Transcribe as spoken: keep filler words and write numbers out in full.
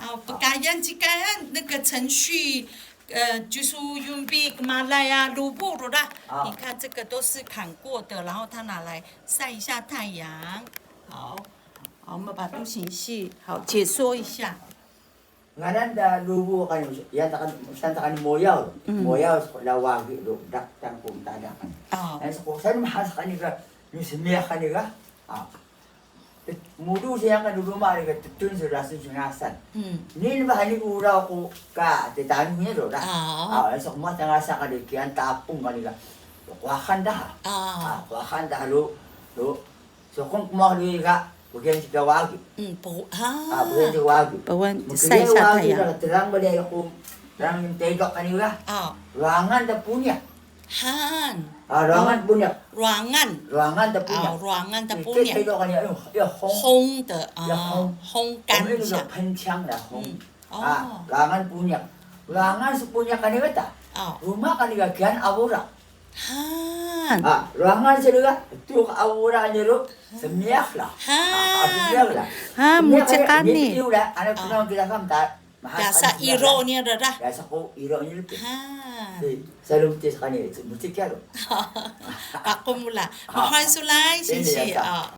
哦，pkayan cikayan 那个程序，呃，就是用笔 kmalay 啊， lubu 啦。啊。你看这个都是砍过的，然后他拿来晒一下太阳。好，好，我们把 Dusing 系，好，解说一下。 Ngaran da lubu kan, yan takan, san takan moyaw. Mm. Moyaw sa wagi do, dak tang kum tadakan. Ah. Yan sa ko san mahas kani ga, yung simiyak kani ga. Ah. Mudu siya kan, luma ni ga, tutun sa rasun singasan. Mm. Nin ba hani uraw ko ka, te tanu niya do da. Ah. Ah, yan sa kuma tangasa kani, kiyan tapung kani ga. Kwakan da. Ah. Ah, kwakan da lo, lo. Sokong kmah lui ga, bgyan cika wagi. Mm, po, ha. Ah, bgyan cika wagi. Pawan, mkliya wagi da, terang bali ko, terang tedok kani ga. Ah. Ruangan da punyak. Han. Ah, ruangan punyak. Ruangan. Ruangan da punyak. Ah, ruangan da punyak. Tedok kani, ayo, ya hong. Hong da, ah, hong kan siya. Hong ini ga pencang da hong. Mm. Ah, ruangan punyak. Ruangan sepunyak kani ga ta. Ah. Ruma kani ga kiyan awura. Han. Ah, ruangan sila ga, tuk awura ni ro, semiyak la. Han. Ah, semiyak la. Ha, semiyak muciqani. Ni ila, anak tunang kita kam ta, mahas. Yasa iro ni ro da. Yasa ko iro ni lepi. Han. Eh, salum tis kani, mucik ya ro. Aku mula. Ha. Mahan sulay, ini sisi. Yasa. Ah.